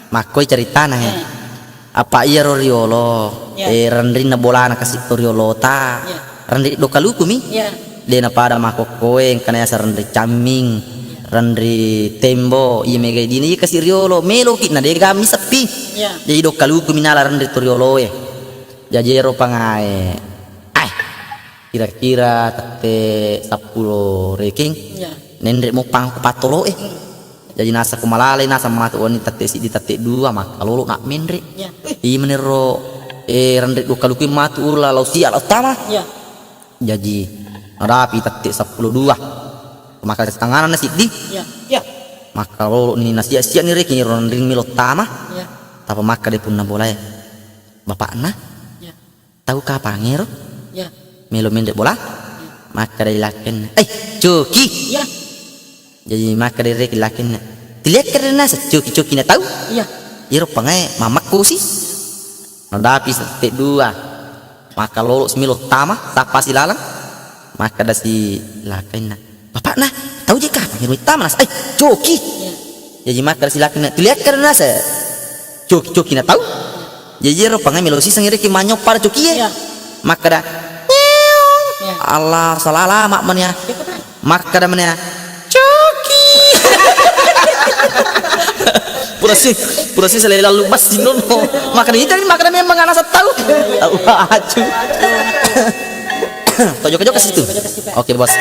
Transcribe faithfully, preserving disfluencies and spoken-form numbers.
Makkoi ceritana he. Apa iyaro riolo, eh, renrinna bolana kasi to riolota. Renri do kalukumi. De napada makkokkoe engkana yaseng renri camming, renri tembo, iya mega dina iya kasi riolo, meloki na dega miseppi. Jadi do kalukumi nala renri to rioloe. Jaji ero pangae, ai, kira-kira tette seppulo rekeng, nenre moppang ko pattoloe. Jaji nasa ko malalai, nasa matu wenni tette siddi, tette dua, makkalolo na menre. Iya menero, eh, renre dua kalukui matu urla lau sia lau tama. Jaji nadapi tette seppulo dua. Maka tangana na siddi. Makkalolo ni nasia-sia ni rekeng ro renring melo tama. Tapa makkada punna bolae. Bapakna, tau kapang ero? Melo menre bola? Makkada lakkenna, "Eh, coki!" Jaji makkada rekeng lakkenna, "Tiliakka de nasa coki-coki na tau?" Iyaro pangae mamakkusi. Nadapi sette dua. Makkalolo si melo tama, tappa si lalang. Makkada si lakkenna, "Bapakna, tau je kapang ero tama nasa, eh, coki." Jaji makkada si lakkenna, "Tiliakka de nasa coki-coki na tau?" Jaji ero pangae melo siseng rekeng manyoppa cokie. Makkada, "Nyeong." Allah, salah alamat mania. Makkada mania, "Coki." Pura si, pura si selalu lalu bas sinono. Makkada itani, makkada memang anak setau. Tahu acu. Tojo-joka situ. Oke, Bos.